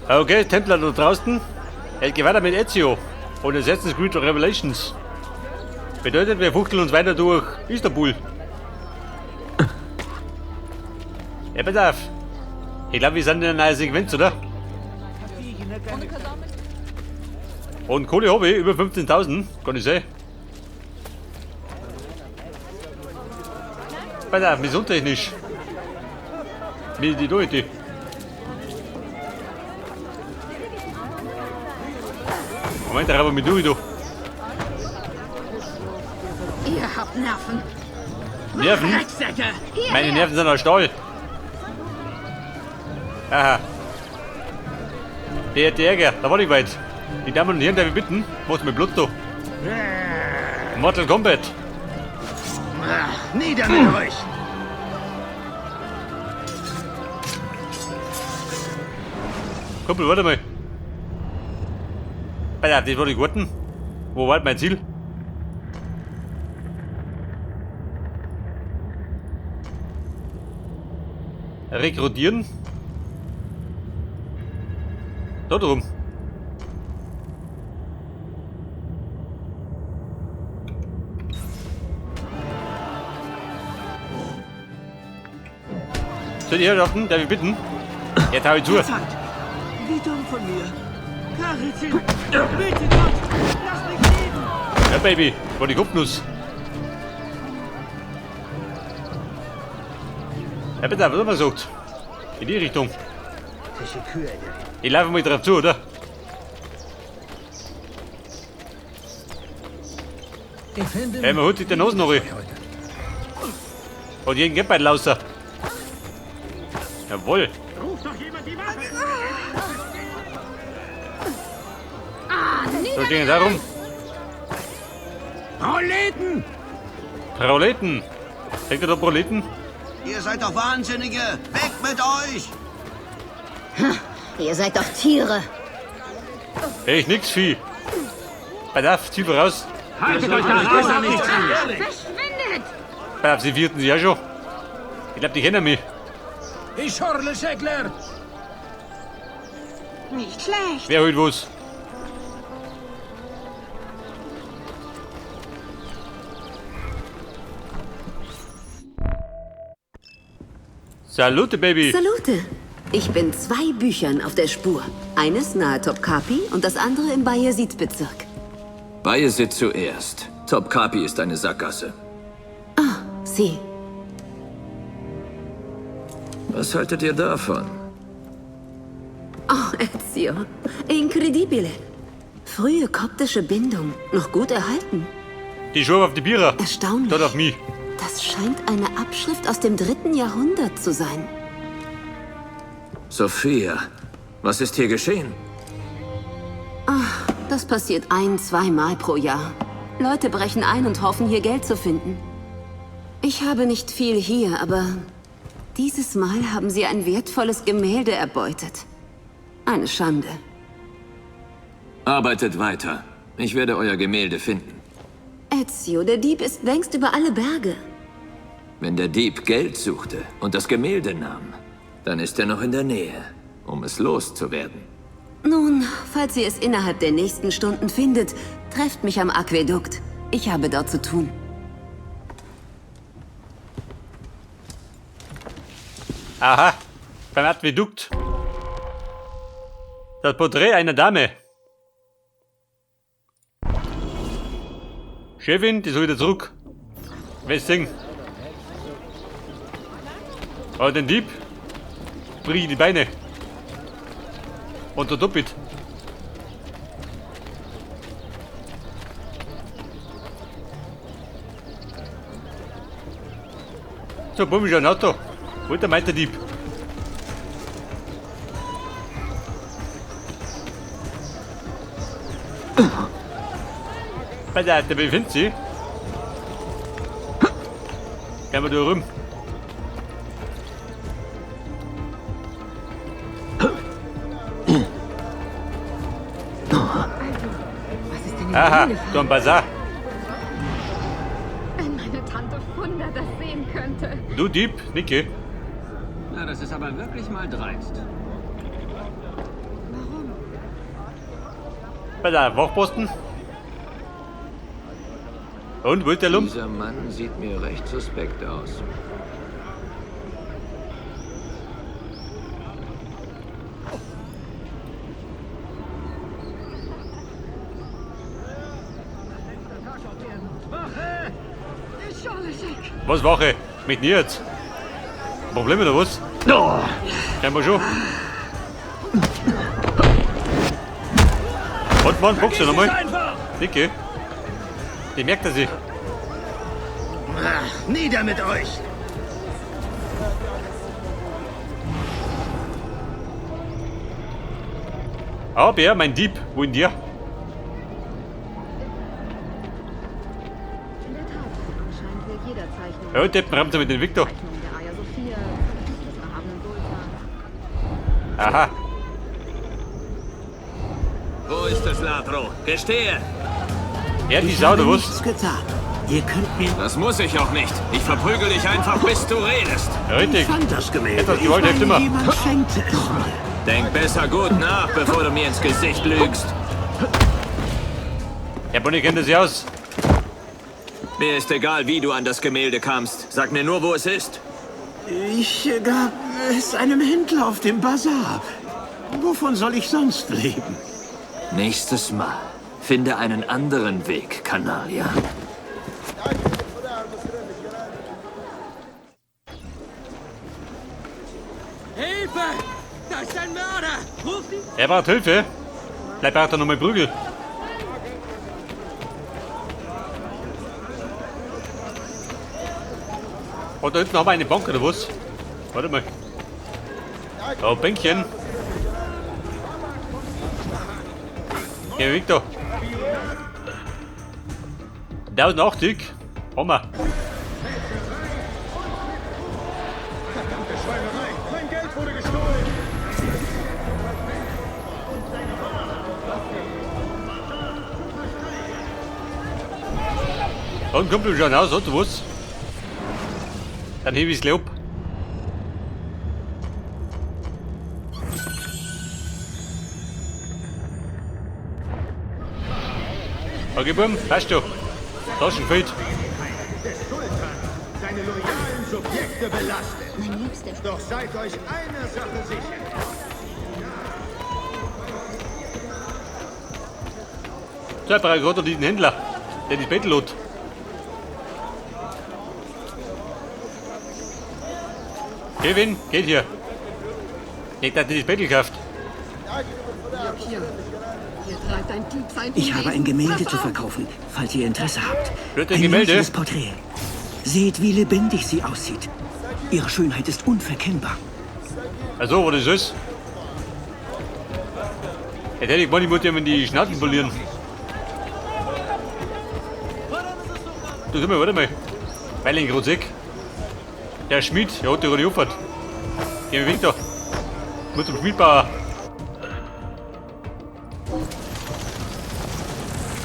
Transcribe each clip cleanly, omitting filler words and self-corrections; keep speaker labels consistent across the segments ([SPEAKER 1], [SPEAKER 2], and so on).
[SPEAKER 1] Okay, Templer da draußen. Es geht weiter mit Ezio und Assassin's Creed Revelations. Bedeutet, wir fuchteln uns weiter durch Istanbul. Ja, pass auf. Ich glaube, wir sind in einer neuen Sequenz, oder? Und Kohle habe ich, über 15.000, kann ich sehen. Pass auf, missiontechnisch. Mir die Leute. Moment, da haben wir durch, du.
[SPEAKER 2] Ihr habt Nerven.
[SPEAKER 1] Nerven? Meine Nerven sind aus Stahl. Aha. Der hat Ärger, da war ich weit. Die Damen und Herren, darf ich bitten, was mit Blut da? Mortal Kombat.
[SPEAKER 3] Nieder mit euch!
[SPEAKER 1] Kumpel, warte mal. Pass auf, das war die Gurten. Wo war mein Ziel? Rekrutieren. Da drum. Soll ich herrschaften? Darf ich bitten? Jetzt hau ich zu.
[SPEAKER 3] Zeit! Wie dumm von mir! Karizin! Bitte Gott! Lass mich leben!
[SPEAKER 1] Ja, Baby, war die Kopfnuss. Ja, bitte, was haben wir gesagt? In die Richtung. Ich laufe mal drauf zu, oder? Hey, man holt sich die Nase noch. Und jeden Geldbeutel raus. Jawohl.
[SPEAKER 3] Ruf doch jemand die Wache!
[SPEAKER 1] So stehen da rum.
[SPEAKER 3] Proleten!
[SPEAKER 1] Proleten. Denkt ihr da Proleten?
[SPEAKER 4] Ihr seid doch Wahnsinnige! Weg mit euch!
[SPEAKER 2] Ihr seid doch Tiere.
[SPEAKER 1] Echt nix, Vieh. Pass auf, zieh voraus.
[SPEAKER 3] Haltet euch da raus!
[SPEAKER 2] Verschwindet!
[SPEAKER 1] Pass auf, sie vierten sich ja schon. Ich glaub, die kennen mich.
[SPEAKER 3] Ich horle Schäckler!
[SPEAKER 2] Nicht schlecht.
[SPEAKER 1] Wer holt was? Salute, Baby.
[SPEAKER 5] Salute! Ich bin zwei Büchern auf der Spur. Eines nahe Topkapi und das andere im Bayezid-Bezirk.
[SPEAKER 6] Bayezid zuerst. Topkapi ist eine Sackgasse.
[SPEAKER 5] Sie.
[SPEAKER 6] Was haltet ihr davon?
[SPEAKER 5] Oh, Ezio. Incredibile. Frühe koptische Bindung. Noch gut erhalten.
[SPEAKER 1] Die Schuhe auf die Bierer.
[SPEAKER 5] Erstaunlich.
[SPEAKER 1] Dort auf mich.
[SPEAKER 5] Das scheint eine Abschrift aus dem 3. Jahrhundert zu sein.
[SPEAKER 6] Sophia, was ist hier geschehen?
[SPEAKER 5] Das passiert ein-, zweimal pro Jahr. Leute brechen ein und hoffen, hier Geld zu finden. Ich habe nicht viel hier, aber dieses Mal haben sie ein wertvolles Gemälde erbeutet. Eine Schande.
[SPEAKER 6] Arbeitet weiter. Ich werde euer Gemälde finden.
[SPEAKER 5] Ezio, der Dieb ist längst über alle Berge.
[SPEAKER 6] Wenn der Dieb Geld suchte und das Gemälde nahm, dann ist er noch in der Nähe, um es loszuwerden.
[SPEAKER 5] Nun, falls ihr es innerhalb der nächsten Stunden findet, trefft mich am Aquädukt. Ich habe dort zu tun.
[SPEAKER 1] Aha, beim Aquädukt. Das Porträt einer Dame. Chefin, die soll wieder zurück. Wessing. Aber den Dieb bring ich die Beine. Und der doppelt. So, bumm, ist ein Auto. Wo ist der Meisterdieb? Bei der befindet sich. Gehen wir da rum. Aha, da ein Bazar.
[SPEAKER 2] Wenn meine Tante Funda das sehen könnte.
[SPEAKER 1] Du Dieb, Niki.
[SPEAKER 7] Na, das ist aber wirklich mal dreist.
[SPEAKER 1] Bei der Wachposten. Und, wo ist der Lump?
[SPEAKER 6] Dieser Mann sieht mir recht suspekt aus.
[SPEAKER 1] Was Wache? Mit mir jetzt? Problem oder was? Scheinbar schon. Und Mann, Boxe nochmal. Dicke. Die merkt er sich.
[SPEAKER 4] Ach, nieder mit euch!
[SPEAKER 1] Aber ja, mein Dieb, wo in dir?
[SPEAKER 2] In der Tat, anscheinend will jeder Zeichnung.
[SPEAKER 1] Ja, Deppen rammt er mit dem Victor.
[SPEAKER 2] Zeichnung der Hagia Sophia, des erhabenen Sultans.
[SPEAKER 1] Aha.
[SPEAKER 6] Wo ist das Ladro? Gestehe!
[SPEAKER 1] Ja, die
[SPEAKER 3] Ich
[SPEAKER 1] Sau,
[SPEAKER 3] habe
[SPEAKER 1] oder was?
[SPEAKER 3] nichts getan. Ihr könnt mir...
[SPEAKER 6] Das muss ich auch nicht. Ich verprügel dich einfach, bis du redest.
[SPEAKER 1] Ja, richtig.
[SPEAKER 3] Ich fand das Gemälde.
[SPEAKER 1] Etwas Gewalt
[SPEAKER 3] ich
[SPEAKER 1] hilft
[SPEAKER 3] meine,
[SPEAKER 1] immer.
[SPEAKER 3] jemand schenkte es mir.
[SPEAKER 6] Denk besser gut nach, bevor du mir ins Gesicht lügst.
[SPEAKER 1] Herr Bonnie kennt das ja aus.
[SPEAKER 6] Mir ist egal, wie du an das Gemälde kamst. Sag mir nur, wo es ist.
[SPEAKER 3] Ich gab es einem Händler auf dem Bazar. Wovon soll ich sonst leben?
[SPEAKER 6] Nächstes Mal finde einen anderen Weg, Kanalia.
[SPEAKER 3] Hilfe! Da ist ein Mörder! Ruf die...
[SPEAKER 1] Er braucht Hilfe. Bleib braucht er nochmal Prügel. Oh, da hinten haben wir eine Bank oder was? Warte mal. Oh, Bänkchen. Geh weg da. 1080. Haben wir.
[SPEAKER 7] Mein Geld wurde gestohlen!
[SPEAKER 1] Dann kommt du schon raus, oder was? Dann hebe ich's gleich ab. Okay, Buben, passt schon. Taschen gefüllt.
[SPEAKER 7] Des Sultans seine loyalen Subjekte belastet.
[SPEAKER 2] Mein Liebster.
[SPEAKER 7] Doch seid euch einer Sache sicher.
[SPEAKER 1] So, ich brauche gerade noch diesen Händler, der die Bettel hat. Kevin, geht hier. Nicht, dass du das Bettel kauft.
[SPEAKER 2] Hier. Hier treibt ein Dieb sein
[SPEAKER 3] Ich habe ein
[SPEAKER 2] Unwesen.
[SPEAKER 3] Gemälde
[SPEAKER 2] Pass
[SPEAKER 3] zu
[SPEAKER 2] auf!
[SPEAKER 3] verkaufen, falls ihr Interesse habt.
[SPEAKER 1] Wird ein
[SPEAKER 3] Ein
[SPEAKER 1] Gemälde?
[SPEAKER 3] menschliches Porträt. Seht, wie lebendig sie aussieht. Ihre Schönheit ist unverkennbar.
[SPEAKER 1] Also, was das ist. Jetzt hätte ich gemeint, ich muss ihm in die Schnauze polieren. Du, sag mal, warte mal. Weil ich ihn gerade seh. Der Schmied, der hat die gerade aufgehört. Geh mir weg da. Ich muss zum Schmiedbauer.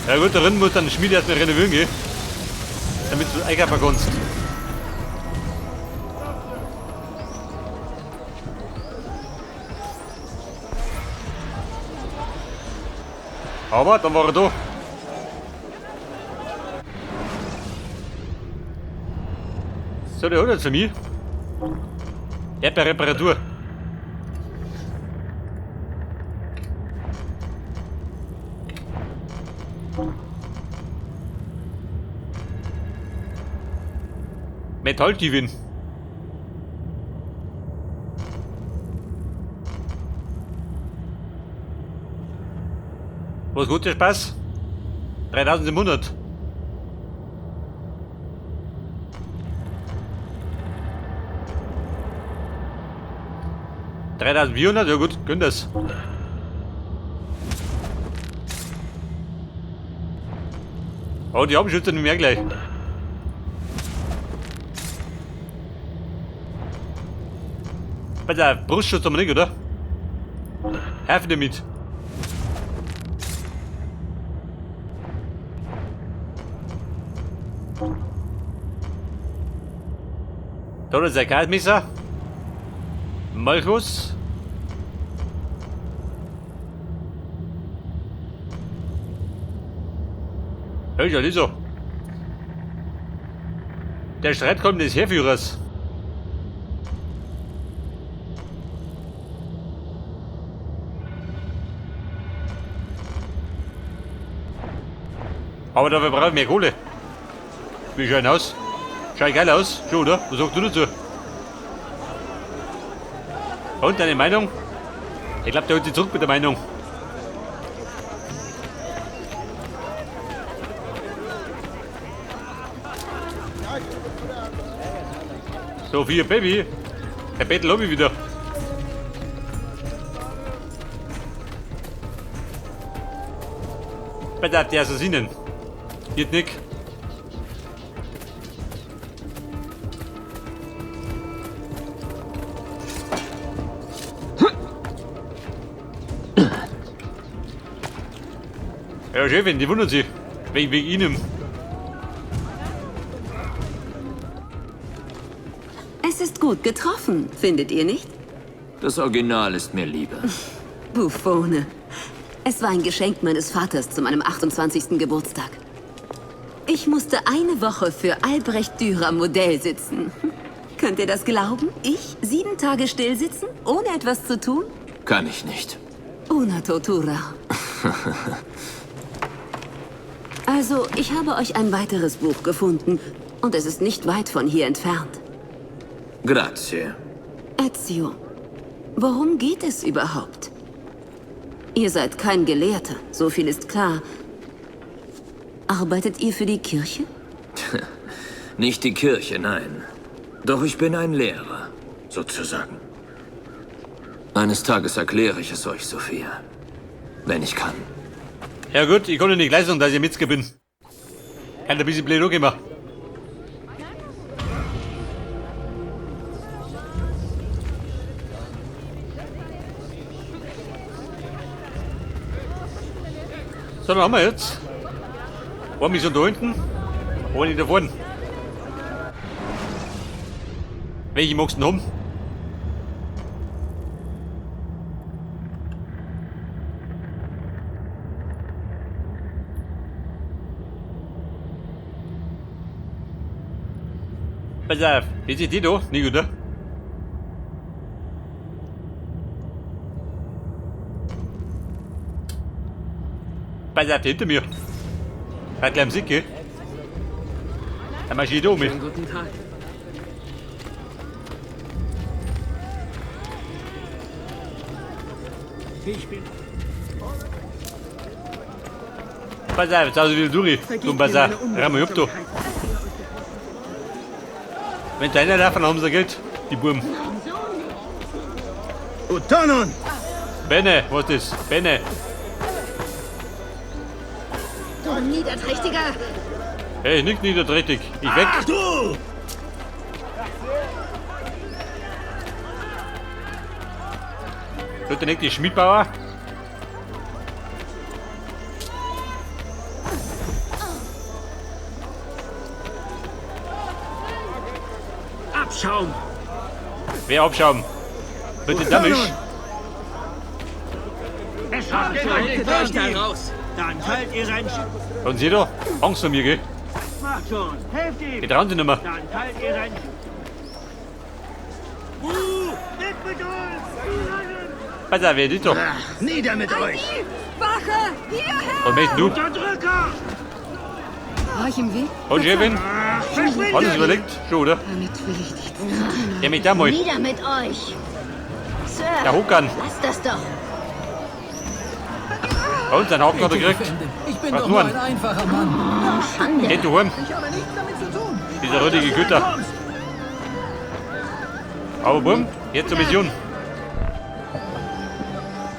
[SPEAKER 1] Ja gut, darin muss dann der Schmied erstmal renovieren gehen. Damit du einkaufen kannst. Aber dann war er da. So, der hat jetzt für mich. Erdbeerreparatur. Metalldiebin. Was guter Spaß? 3700. ...3400, ja gut, gönn das. Oh, die haben Schütze nicht mehr gleich. Bei der Brustschutz haben wir nicht, oder? Helfen damit. Da ist ein Kaltmesser. Malchus. Ja, ist ja nicht so. Der Streitkolben des Heerführers. Aber dafür brauche ich mehr Kohle. Wie schaut aus? Schaut geil aus, schon, oder? Was sagst du dazu? Und deine Meinung? Ich glaube, der holt sich zurück mit der Meinung. Sophia Baby. Der Bettel hab ich wieder. Bei der Assassinen. Geht nicht. Ja, Chefin, die wundern sich. Wegen Ihnen.
[SPEAKER 5] Es ist gut getroffen, findet ihr nicht?
[SPEAKER 6] Das Original ist mir lieber.
[SPEAKER 5] Buffone. Es war ein Geschenk meines Vaters zu meinem 28. Geburtstag. Ich musste eine Woche für Albrecht Dürer Modell sitzen. Könnt ihr das glauben? Ich? 7 Tage still sitzen, ohne etwas zu tun?
[SPEAKER 6] Kann ich nicht.
[SPEAKER 5] Una tortura. Also, ich habe euch ein weiteres Buch gefunden. Und es ist nicht weit von hier entfernt.
[SPEAKER 6] Grazie.
[SPEAKER 5] Ezio, worum geht es überhaupt? Ihr seid kein Gelehrter, so viel ist klar. Arbeitet ihr für die Kirche?
[SPEAKER 6] Nicht die Kirche, nein. Doch ich bin ein Lehrer, sozusagen. Eines Tages erkläre ich es euch, Sophia. Wenn ich kann.
[SPEAKER 1] Ja gut, ich konnte nicht leisten, dass ich Metzger bin. Kann ein bisschen blöd angehen. So, dann haben wir jetzt. Eine Mission da hinten, eine da vorne. Welche magst du denn haben? Pass auf, wie sieht die da? Nicht, oder? Pass auf, hinter mir. Hat gleich am Sieg, gell? Dann mach ich da mit.
[SPEAKER 8] Guten Tag.
[SPEAKER 3] Ich bin.
[SPEAKER 1] Pass auf, jetzt also wieder durch. Zum Bazar. Rammen ich ab da. Wenn da einer laufen, dann haben sie Geld, die Buben.
[SPEAKER 7] Utanon!
[SPEAKER 1] Bene, was ist das? Bene.
[SPEAKER 2] Du Niederträchtiger!
[SPEAKER 1] Hey, nicht niederträchtig. Ich weg.
[SPEAKER 7] Ach du!
[SPEAKER 1] Leute, nicht die Schmiedbauer.
[SPEAKER 3] Abschaum!
[SPEAKER 1] Wer Abschaum? Bitte Damisch.
[SPEAKER 7] Es hat
[SPEAKER 8] Haltet euch da raus!
[SPEAKER 7] Dann teilt ihr sein Sch
[SPEAKER 1] Und sie da? Angst vor mir, gell?
[SPEAKER 7] Macht schon! Helft ihm!
[SPEAKER 1] Die trauen sich nicht mehr.
[SPEAKER 7] Dann teilt ihr sein Weg mit uns!
[SPEAKER 1] Pass auf, wer ist da?
[SPEAKER 7] Nieder mit euch!
[SPEAKER 2] Wache! Hierher!
[SPEAKER 1] Was möchtest du?
[SPEAKER 7] Unterdrücker!
[SPEAKER 2] War ich im Weg?
[SPEAKER 1] Und Chefin? Hat es überlegt? Schon, oder?
[SPEAKER 2] Damit will ich nichts zu tun haben.
[SPEAKER 1] Ja, mich da mal.
[SPEAKER 9] Nieder mit euch! Sir,
[SPEAKER 1] Der Hokan.
[SPEAKER 9] lasst das doch!
[SPEAKER 1] Und seinen Haken hat er gekriegt.
[SPEAKER 8] Ich bin
[SPEAKER 1] Was
[SPEAKER 8] doch
[SPEAKER 1] nur
[SPEAKER 8] nur ein einfacher Mann.
[SPEAKER 9] Schande!
[SPEAKER 1] Geht du heim.
[SPEAKER 8] Ich habe nichts damit zu tun.
[SPEAKER 1] Dieser rüttige Güter. Aber bumm, jetzt zur Mission.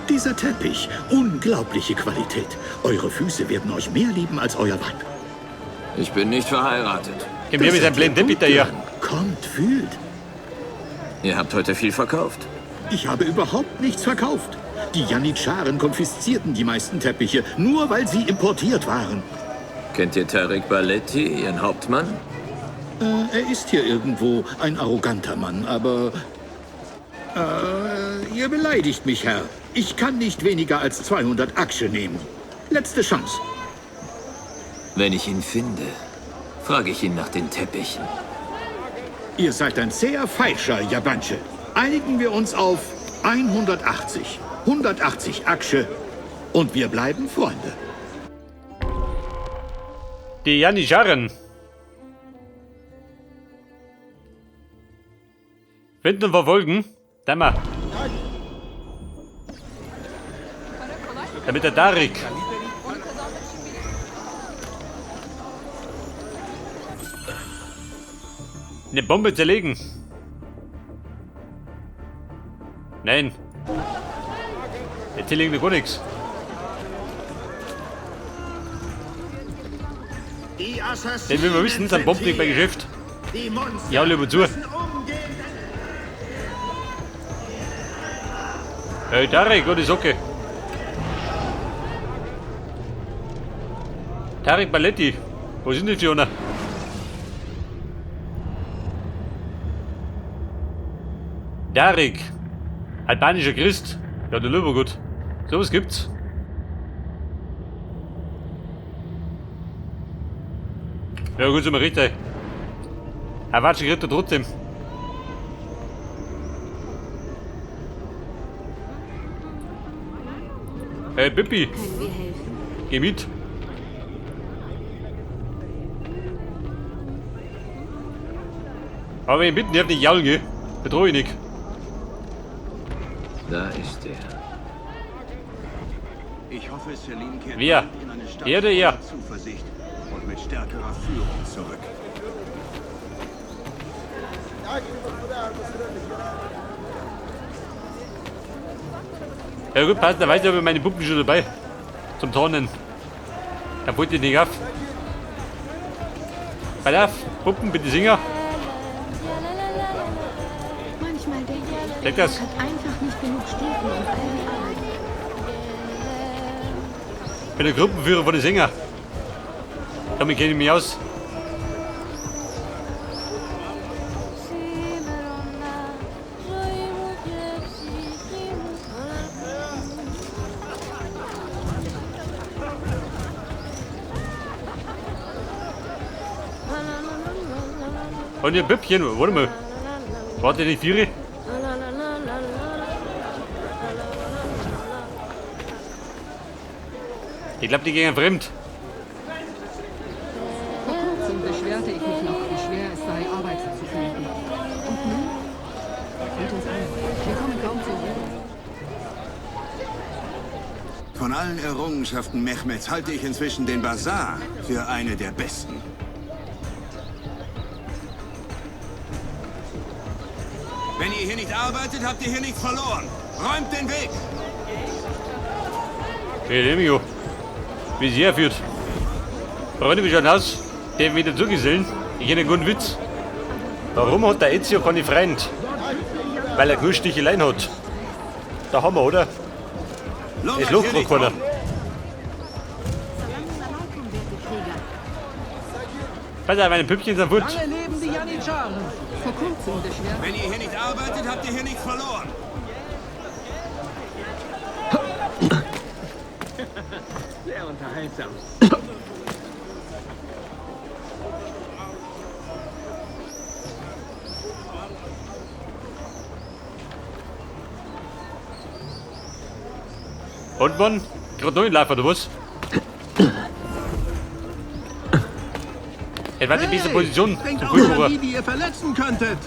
[SPEAKER 3] Dieser Teppich, unglaubliche Qualität. Eure Füße werden euch mehr lieben als euer Weib.
[SPEAKER 6] Ich bin nicht verheiratet.
[SPEAKER 1] Komm her mit seinem blöden Teppich da hier.
[SPEAKER 3] Kommt, fühlt.
[SPEAKER 6] Ihr habt heute viel verkauft.
[SPEAKER 3] Ich habe überhaupt nichts verkauft. Die Janitscharen konfiszierten die meisten Teppiche, nur weil sie importiert waren.
[SPEAKER 6] Kennt ihr Tarik Barleti, Ihren Hauptmann?
[SPEAKER 3] Er ist hier irgendwo, ein arroganter Mann, aber... Ihr beleidigt mich, Herr. Ich kann nicht weniger als 200 Aksche nehmen. Letzte Chance.
[SPEAKER 6] Wenn ich ihn finde, frage ich ihn nach den Teppichen.
[SPEAKER 3] Ihr seid ein sehr falscher Yabancı. Einigen wir uns auf 180. 180 Aksche und wir bleiben Freunde.
[SPEAKER 1] Die Janitscharen. Finden und verfolgen. Da mal. Damit der Tarik. Eine Bombe zerlegen. Nein. Wir zerlegen wir gar nichts. Denn wenn wir wissen, sind Bomben nicht bei Geschäft. Ja, lieber zu. Hey, Tarek, gute Socke. Tarek Balletti. Wo sind die Fiona? Tarek. Albanischer Christ. Ja, der Löwe gut. Sowas gibt's. Ja gut, sind wir richtig. Erwarte Ritter trotzdem. Hey Pippi. Geh mit. Aber wenn ich mitten darf nicht jaulen, gell? Bedrohe ich nicht.
[SPEAKER 6] Da ist er.
[SPEAKER 4] Ich hoffe, Selim kehrt
[SPEAKER 1] Wer?
[SPEAKER 4] bald in eine Stadt
[SPEAKER 1] Er oder er?
[SPEAKER 4] voller Zuversicht und mit stärkerer Führung zurück.
[SPEAKER 1] Ja gut, passt, da weiß ich aber meine Puppen schon dabei. Zum Turnen. Da wollte ich nicht auf. Pass auf, Puppen, bitte singen.
[SPEAKER 2] Manchmal denke ich,
[SPEAKER 1] Leg das.
[SPEAKER 2] hat einfach nicht genug Stufen, um all die Arbeit.
[SPEAKER 1] Ich bin der Gruppenführer von den Sänger. Damit kenne ich mich aus. Und ihr Püppchen, warte mal. Warte nicht vier? Ich glaub, die gehen fremd.
[SPEAKER 8] Vor kurzem beschwerte ich mich noch, wie schwer es sei, Arbeit zu finden. Und nun? Seht uns an. Wir kommen kaum zur Ruhe.
[SPEAKER 4] Von allen Errungenschaften Mehmeds halte ich inzwischen den Bazar für eine der besten. Wenn ihr hier nicht arbeitet, habt ihr hier nichts verloren. Räumt den Weg!
[SPEAKER 1] Hey, Lemio. Wie sie herführt. Freunde, wie schaut aus? Der wieder zugesellen. Ich kenne einen guten Witz. Warum hat der Ezio keine Freund? Weil er genug Sticheleien hat. Da haben wir, oder? Es lacht gerade keiner. Pass auf, meine Püppchen sind fort.
[SPEAKER 8] Lange leben die Janitscharen! Vor kurzem beschwerte
[SPEAKER 4] Wenn ihr hier nicht arbeitet, habt ihr hier nichts verloren.
[SPEAKER 7] Sehr unterhaltsam.
[SPEAKER 1] Und Mann, gerade noch in Lauf, oder was? Es war die beste Position
[SPEAKER 3] Denkt
[SPEAKER 1] zum
[SPEAKER 3] auch an
[SPEAKER 1] Frühbucher.
[SPEAKER 3] die, die ihr verletzen könntet.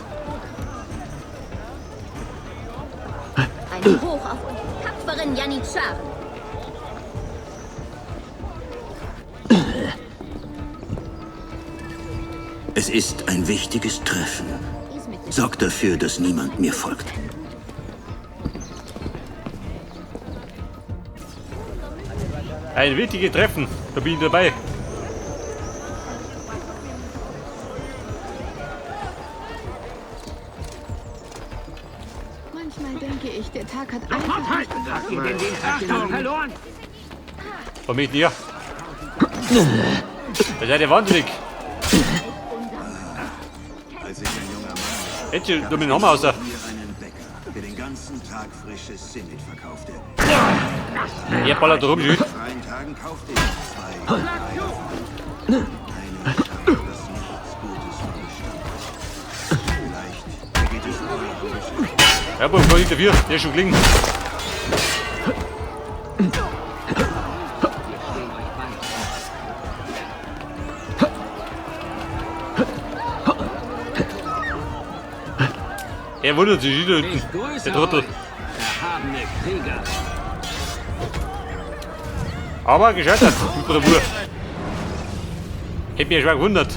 [SPEAKER 9] Ein Hoch auf unsere tapferen Janitscharen.
[SPEAKER 4] Es ist ein wichtiges Treffen. Sorgt dafür, dass niemand mir folgt.
[SPEAKER 1] Ein wichtiges Treffen, da bin ich dabei.
[SPEAKER 2] Manchmal denke ich, der Tag hat einfach nicht
[SPEAKER 7] Habt ihr denn den Verstand verloren?
[SPEAKER 1] Komm ich dir. Da seid ihr wahnsinnig.
[SPEAKER 4] Als ich ein junger Mann war,
[SPEAKER 1] Jetzt du mit dem Hammer raus.
[SPEAKER 4] mir einen Bäcker, der den ganzen Tag frisches Simit verkaufte.
[SPEAKER 1] Er ballert rum, schön.
[SPEAKER 4] An freien Tagen kaufte ich 2, 3 davon. Eine Schar, das nichts Gutes vorbestimmt. Vielleicht ergeht es euch.
[SPEAKER 1] Ja, Bub, kann ich dafür. Der ist schon gelingen.
[SPEAKER 8] Wir stehen euch bei.
[SPEAKER 1] Er wundert sich wieder unten.
[SPEAKER 7] Ich grüße
[SPEAKER 1] Der Trottel.
[SPEAKER 7] euch, erhabene Krieger.
[SPEAKER 1] Aber gescheitert mit Bravour. Hätte mich ja schwer gewundert.